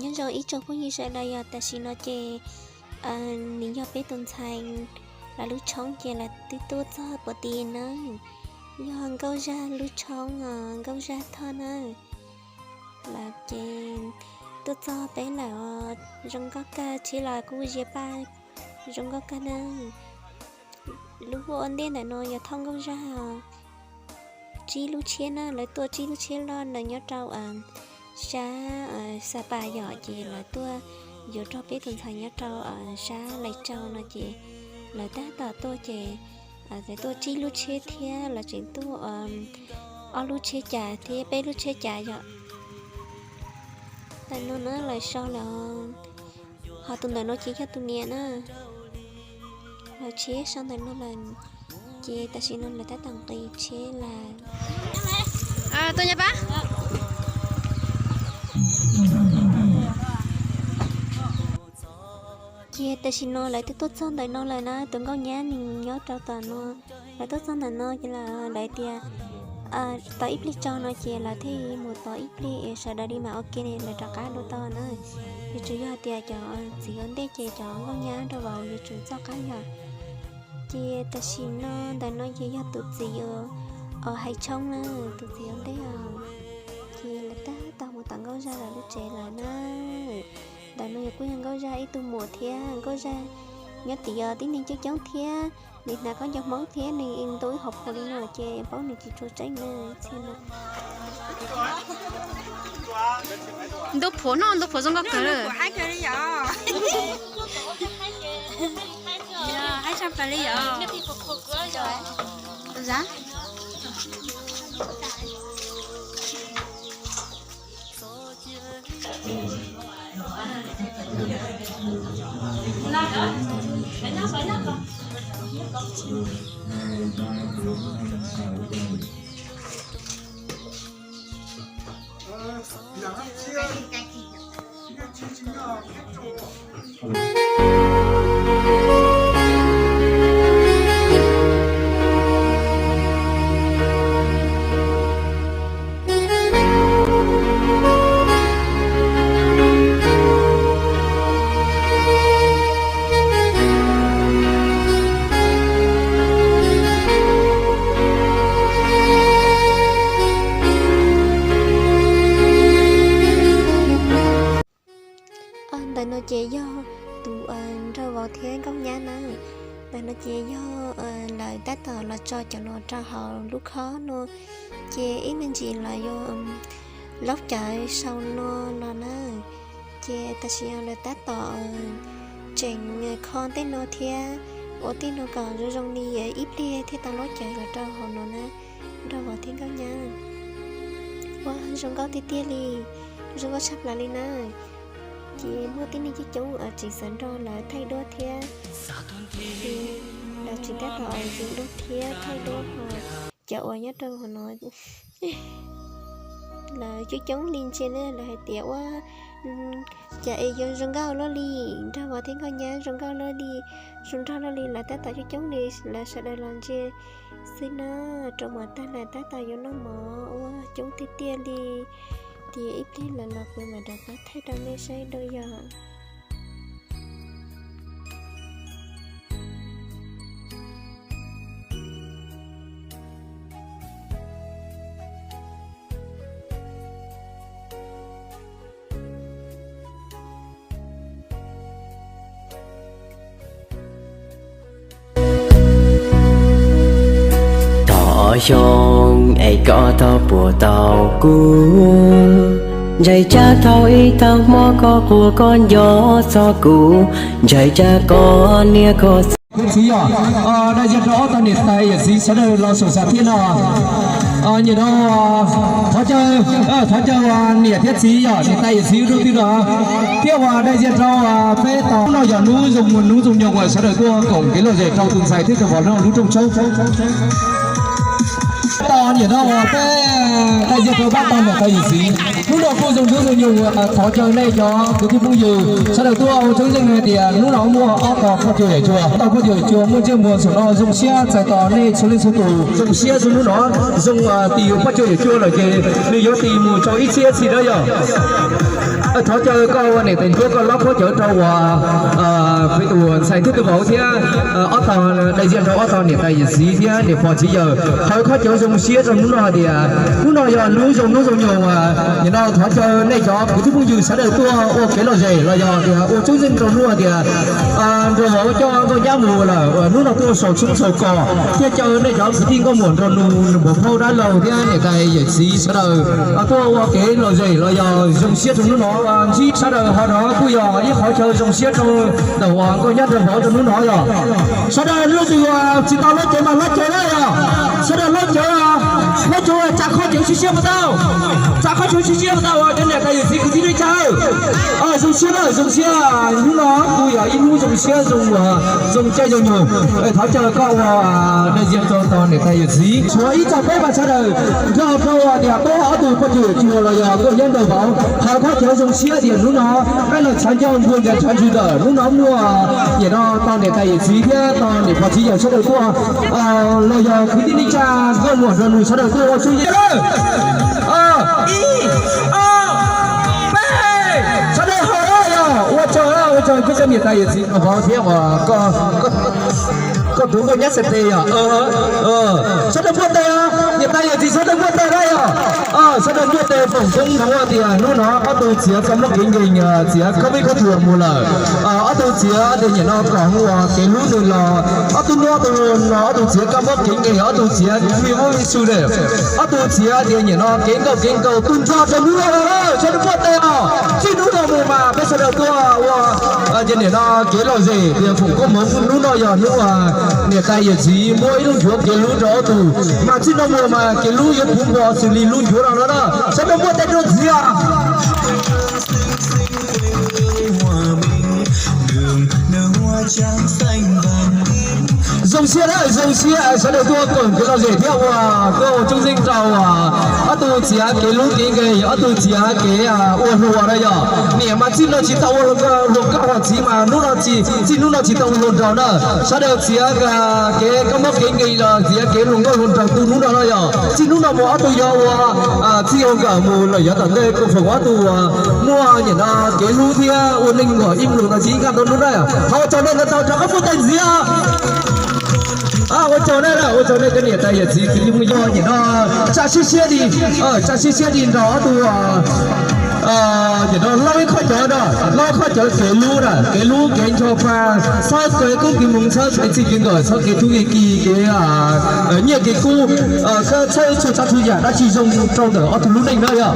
Nyob zoo ib tsoom phooj ywg sawv daws, yog tam sim no ces nws yog peb tus ntxhais lawv lub tshoob ces lawv twb tuaj txog puag tid na. Yog Nkauj Zaj lub tshoob, Nkauj Zaj Thoj na. Lawv ces tuaj txog peb lawm os. Zoo nkauj kawg, tsheb los kuj zia paj zoo nkauj kawg na. Lub ua ntej ntawm no yog thauj Nkauj Zaj, tsib lub tsheb na, lawv tuaj tsib lub tsheb loj ntawm nyob rau sab Xa Pas yom, ces lawv tuaj yuav rau peb tus ntxhais nyob rau sab Lais Tsau no ces lawv tab tom tuaj ces lawv tuaj tsib lub tsheb thiab lawv tseem tuaj ob lub tsheb cas thiab peb lub tsheb cas yom. Ntawm no na lawv sau lawm, ho tus ntawm no ces yog tus niam na. Lawv tsheb sau ntawm no lawm, ces tam sim no lawv tab tom nqis tsheb lawm. Tuaj nyob pab. Ces tam sim no lawv twb tuaj txog ntawm no lawm na, tus nkauj nyab nws nyob rau tom no. Lawv tuaj txog ntawm no ces lawv tias tos ib pliag tso no ces lawv thiaj mus tos ib pliag es sawv daws li mam ua ke lawv rov qab dua tau na. Yuav tsum yog tias cov txiv ua ntej ces cov nkauj nyab nrog vauv yuav tsum txoj qab yom. Ces tam sim no ntawm no ces yog tus txiv hais tshoob na, tus txiv ua ntej os. Ces lawv tab tom mus tom Nkauj Zaj lawv lub tsev lawm na. Ntawm no yog kuj yog Nkauj Zaj ib tug muam thiab Nkauj Zaj nyob tim os tib neeg coob coob thiab, nws hnav khaub ncaws Hmoob thiab nws ntu ib hauv phom li no ces paub nws tsis tshua tseeb na txhia no. Ntu phom no, ntu phom zoo nkauj kawg. Ntawm no ces yog tus nraug vauv thiab nkauj nyab na. Ntawm no ces yog lawv tab tom los tso cov no rau hauv lub khob no, ces ib me ntsis lawv yuav laub cawv sau no los na. Ces tam sim no lawv tab tom tseem kho tej no thiab ua tej no kom zoo zoo li ib pliag thiaj tau laub cawv los rau hauv no na, nraug vauv thiab nkauj nyab. Ua zoo nkauj tiag tiag li, zoo nkauj tshaj plaws li na. Ces muaj tib neeg coob coob tseem xav nrog lawv thaij duab thiab, ces lawv tseem tab tom zis duab thiab thaij duab ho cov uas nyob rau hauv no lawv coob coob li ntsia na, lawv hais tias ua cas es yuav zoo nkauj luaj li, nraug vauv thiab nkauj nyab zoo nkauj luaj li, zoo nraug luaj li, lawv tab tom coob coob li, lawv sawv daws los ntsia xwb na. Rau mov tag lawm tab tom yuav noj mov ua coob tiag tiag li. Ces ib pliag lawv los kuv mam rov qab thaij rau nej saib dua yom. Thov xyoo es koj tau puas tau kuv, ntshai tsam thaum ub tau hmo koj quaj koj nco txog kuv, ntshai tsam koj niam koj txiv yom, daim ziag rau ob tog niam tais yawm txiv sawv daws los saum sam thiaj no. Nyiam no thov caw, thov caw niam thiab txiv yom, niam tais yawm txiv rau twg no, thiab ua daim ziag rau peb tog no yog hnub zoo, hnub zoo nyoog uas sawv daws tuaj koom kev lom zem rau tus ntxhais thiab tus vauv lub rooj tshoob. Tos Nim no peb daij ziag rau pab tog niam tais yawm txiv, hnub no kuj zoo hnub zoo nyoog, thov caw nej cov kwv tij phooj ywg sawv daws tuaj ua tseeb zeej hais tias hnub no muaj ob tog khaub cua yawm cua, ob tog khaub cua yawm cua muaj ntsej muag saum no zoo siab txais tos nej txhua leej txhua tus. Zoo siab zoo hnub no, zoo tis pab cua yawm cua lawm ces nws yuav tis mus rau ib txhiab txhij na yog. Thov caw koj ua niam tais ntsuab koj lob khaub cawv rau uas peb tus ntxhais thiab tus vauv thiab ob tog daij ziag rau ob tog niam tais yawm txiv thiab niam pog txiv yawm, thov khaub cawv zoo siab rau hnub no hais tias hnub no yog lub zoo hnub zoo nyoog. Nim no thov caw nej cov kwv tij phooj ywg sawv daws tuaj ua kev lom zem los yog tias ua tseeb zeej rau hnub hais tias nrog vauv coj nkauj nyab mus lawm, hnub no tuaj sau tshoob sau kos thiab caw nej cov kwv tij nkauj muam nraug nus npawg phauj dab laug thiab niam tais yawm txiv sawv daws tuaj ua kev lom zem los yog zoo siab rau hnub no. Ntsib sawv daws ho no kuj yog ib qhov chaw zoo siab rau ntawm uas nkauj nyab nraug vauv rau hnub no yog. Sawv daws leej twg tsis tau laub cawv mas laub cawv na yog. Sawv daws laub cawv, laub cawv tsa khaub cawv siab siab puas tau? Tsa khaub cawv siab siab puas tau cov niam tais yawm txiv kwv tij neej tsa? Zoo siab na, zoo siab. Hnub no kuj yog ib hnub zoo siab zoo, zoo caij zoo nyoog. Thov caw koj ua daij ziag rau tog niam tais yawm txiv, tshuav ib txog peb mas sawv daws nrog rau tias peb ob tug poj cwm cua los yog nkauj nyab nraug vauv, thov khaub cawv zoo siab tias hnub no peb los tshav ncauj npuag ncav tshav ntswg lawm, hnub no muaj nim no tog niam tais yawm txiv thiab tog niam pog txiv yawm sawv daws tuaj los yog kwv tij neej tsa nkauj muam nraug nus sawv daws tuaj ua tseeb zeej. Ib, ob, peb, sawv daws haus na yog. Ua tsaug, ua tsaug koj cov niam tais yawm txiv nraug vauv thiab uas koj tus nkauj nyab xais tes yog. Sawv daws npuaj tes, niam tais yawm txiv sawv daws npuaj tes na yog. Sawv daws npuaj tes foom koob hmoov tias hnub no ob tug txiav kab mob kev nkeeg, txiav khaub vib khaub cua mus lawm. Ob tug txiav tias nim no kom ua kev hlub nws los ob tug hnub ob tug no ob tug txiav kab mob kev nkeeg, ob tug txiav vij vob vij su ne, ob tug txiav tias nim no kev nkauj kev nkaus tu nrho rau hnub no los sawv daws npuaj tes os. Txij hnub no mus mas peb sawv daws tuaj ua ces nim no kev lom zem tias foom koob hmoov hnub no yog hnub niam tais yawm txiv muab ib lub ncuav kev hlub rau ob tug, mas txij no mus mas kev hlub yuav puv npo xws li lub ncuav no no na. Sawv daws npuaj tes rau txiv os. Zoo siab na, zoo siab sawv daws tuaj koom kev lom zem thiab ua koj ua tseeb zeej rau ob tug txiav kev hlub kev nkeeg, ob tug txiav kev ua hluas na yog. Niam mas txij no tsis tau ua hluas nkauj hluas txiv mas hnub no txij, txij hnub no tsis tau ua hluas nraug na. Sawv daws txiav kev kab mob kev nkeeg los txiav kev hluas nkauj hluas nraug tu hnub no no yog. Txij hnub no mus ob tug yuav ua txij ua nkawm mus lawm yav tom ntej kuj foom ob tug muaj nim no kev hlub thiab ua neej kom ib nplus no tsis ib nkag tau hnub na. Thov ua tsaug nej ntau ntau rau qab npuaj tes ntxiv. Ua tsaug nej, ua tsaug nej cov niam tais yawm txiv kwv tij phooj ywg nim no tsa siab siab li, tsa siab siab li nrog ob tug nim no laub ib khob cawv na, laub khob cawv kev hlub na, kev hlub kev ncho pa, txhob kev koob kev hmoov, txhob kev txij kev nkawm, txhob kev tub kev ki, kev nyiaj kev kub, txhob tshuav tsav tshuav yam dab tsi zoo rau ntawm ob tug lub neej na yog.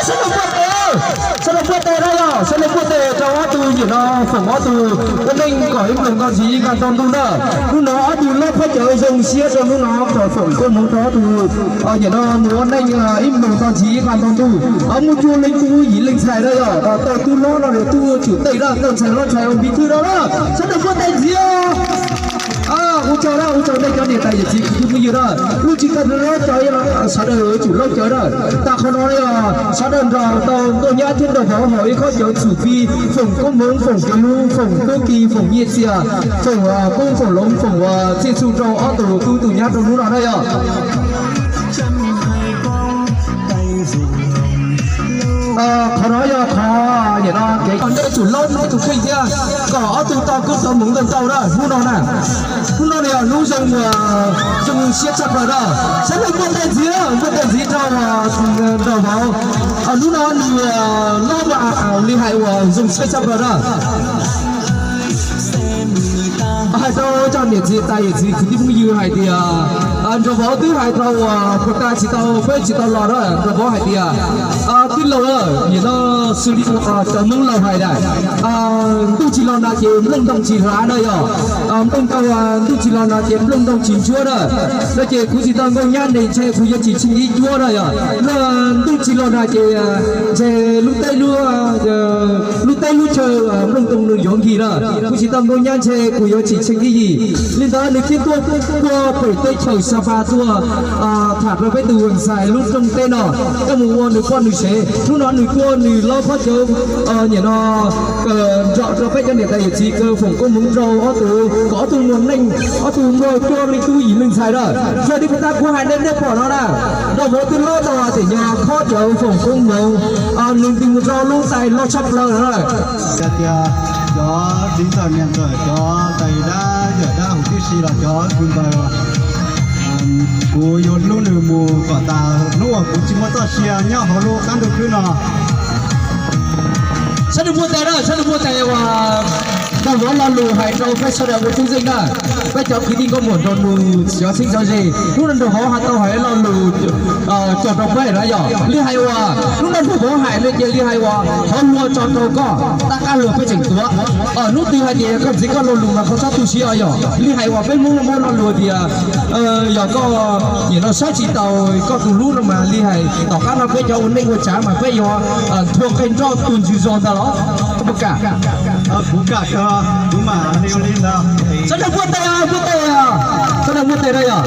Sawv daws npuaj tes, sawv daws npuaj tes na yog, sawv daws npuaj tes rau ob tug nim no foom ob tug ua neej kom ib nplus nto ntsis ib nkag tau ntuj na. Hnub no ob tug laub khob cawv zoo siab rau hnub no kom foom koob hmoov rau ob tug nim no mus ua neej ib nplus nto ntsis ib nkag tau ntuj. Muaj cuag leej tub yim leej ntxhais na yog, tau tub hlob no tub tsum tej na, tau ntxhais hlob ntxhais ua npiv thwj no na. Sawv daws npuaj tes ntxiv. Ua tsaug na, ua tsaug nej cov niam tais yawm txiv kwv tij phooj ywg na. Lub tsis tag no cov sawv daws yuav tsum laub cawv na. Tag qhov no yog sawv daws nrog tau nkauj nyab thiab nraug vauv haus ib khob cawv txum fij, foom koob hmoov, foom kev hlub, foom tub ki, foom nyiaj txiag, foom koob foom loo, foom txhij txhu rau ob tug tub tug nyab rau hnub no na yog. Qhov no yog qhov nim no kev nej tsum laub nej tus kheej thiab kom ob tug tau koob tau hmoov ntau ntau na hnub no na. Hnub no yog hnub zoo, zoo siab tshaj plaws na. Sawv daws npuaj tes ntxiv, npuaj tes ntxiv rau nraug vauv. Hnub no nws laub mas li hais uas zoo siab tshaj plaws na. Hais rau cov niam txiv tais yawm txiv kwv tij phooj ywg hais tias nraug vauv twb hais rau uas puag ta tsis tau, peb tsis tau los na, nraug vauv hais tias twb laus lawm, nim no xws li uas cov Hmoob laus hais tias ntuj tsis los nag ces nplooj ntoo tsis hlav na yog. Nplooj ntoo, ntuj tsis los nag ces nplooj ntoo tsis ntsuab na. No ces kuv tsis tau nkauj nyab ne ntshe kuv yuav tsis tsheej ib cuab na yog. Ntuj tsis los nag ces ntshe lub teb lub, lub teb lub chaw nplooj Nws yuav nkig na, kuv tsis tau npau nyab ntshe kuv yuav tsis tsheej ib yim. Li ntawd nws thiaj tuaj, tuaj pem teb chaws Sa Pas tuaj tham rau peb tus ntxhais lub rooj teb no, coj mus ua nws poj nws sev. Hnub no nws tuaj nws lawv phob cawv, nim no nrog rau peb cov niam tais yawm txiv kaw foom koob hmoov rau ob tug, kom ob tug muaj neej, ob tug muaj cuab leej tub yim leej ntxhais na. Yog li puag ta kuv hais nej, nej pom no na, nraug vauv twb lob tau tias yog phob cawv foom koob hmoov, nws nti mus rau lub tais loj tshaj plaws no na. Yog tias cov txiv ntxawm niam ntxawm, cov tais dab yawm dab huv tib si los cov kwv npawg, kuv yuav hlub nws mus kom tas hnub uas kuv tsis muaj txoj sia nyob hauv lub qab ntuj khwb no. Sawv daws npuaj tes na, sawv daws npuaj tes uas nraug vauv lo lus hais rau peb sawv daws ua tub zeej na. Peb cov kwv tij nkauj muam nraug nus cov xeeb cov ze, hnub no nraug vauv hais tau hais lo lus cog rau peb na yog li hais uas hnub no nraug vauv hais no ces li hais uas qhov hlua tso rau koj, tab qab hlua peb tseem tuav. Hnub twg hais tias koj ntxiv koj lo lus mas koj txhob tu siab os yog li hais uas peb Hmoob muaj lo lus tias yog koj nim no saib tsis taus koj tus hlub no mas li hais tom qab no peb cov ua neej ua tsav mas peb yuav nthua qe nroj tus ntsws zos ntag los koj puas kam? Kuv kam, kuv mam li ua li ntawd. Sawv daws npuaj tes, npuaj tes, sawv daws npuaj tes na yog.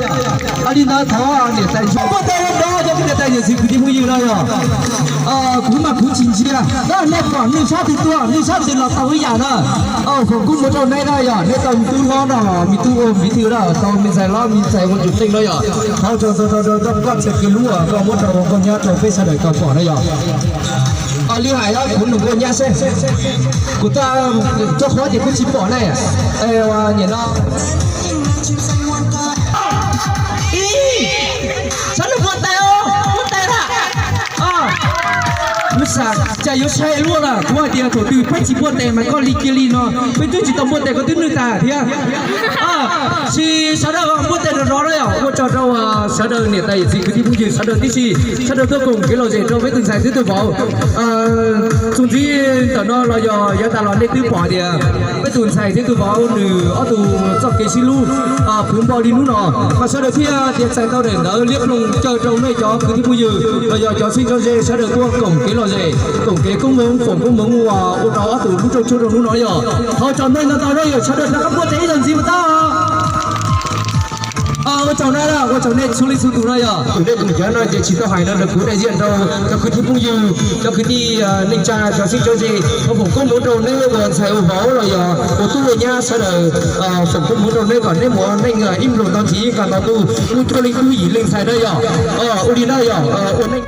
Li ntawd thov niam tais npuaj tes rau cov niam tais niam txiv kwv tij phooj ywg na yog. Kuv mas kuv tsis ntsia, nej pom nws sab twg tuaj nws sab twg los tau ib yam na. Foom koob hmoov rau neb na yog, neb tau me tub hlob no, me tub ua me twg na, tau me ntxhais hlob me ntxhais ua tus qeej no yog. Thov tso tso rau koj txhais kev hlub uas koj muab rau ua nkauj nyab rau peb sawv daws tau pom na yog. Li hais kuv nug nkauj nyab seb, kuv tau tso qhov ces kuv tsis pom ne. Nim no sawv daws npuaj tes, npuaj tes na. Kuv xav cas yuav sai luaj lawm, kuv hais tias thaum twg peb tsis npuaj tes mas koj li cia li no, peb twb tsis tau npuaj tes koj twb nws tas thiab. Sis sawv daws npuaj tes rau rov na yog, ua tsaug rau sawv daws niam tais yawm txiv kwv tij phooj ywg sawv daws tib si, sawv daws tuaj koom kev lom zem rau peb tus ntxhais thiab tus vauv. Txuas ntxiv ntawm no los yog yav tas los nej twb pom tias peb tus ntxhais thiab tus vauv nws ob tug txoj kev sib hlub puv npo li hnub no, mas sawv daws thiaj tias txais tau daim ntawv liab ploog caw rau nej cov kwv tij phooj ywg los yog cov xeeb cov ze sawv daws tuaj koom kev lom zem, koom kev koob hmoov, foom koob hmoov uas ua rau ob tug lub rooj tshua rau hnub no yog. Thov tsaug nej ntau ntau na yog, sawv daws rov qab npuaj tes ib zaug ntxiv puas tau? Ua tsaug na, ua tsaug nej txhua leej txhua tus na yog. Tus dej tus cawv no ces tsis tau hais no, kuv dai ziaj rau cov kwv tij phooj ywg, cov kwv tij neej tsa, cov xeeb cov ze, foom koob hmoov rau neb ua ntxhais ua vauv los yog ua tub ua nyab sawv daws, foom koob hmoov rau neb kom neb mus ua neej ib nplus ntau ntxiv kom tau tus muaj cuab leej tub yim leej ntxhais na yog. Ua li na yog, ua neej.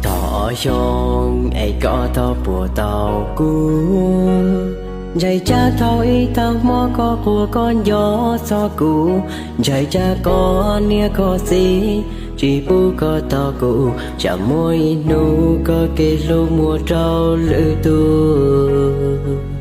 Tau ob xyoos es koj tau puas tau kuv, ntshai tsam thaum ib tag hmo koj quaj koj nco txog kuv, ntshai tsam koj niam koj txiv tsis pub koj tau kuv, tsam muaj ib hnub koj kev hlub muaj rau lwm tus.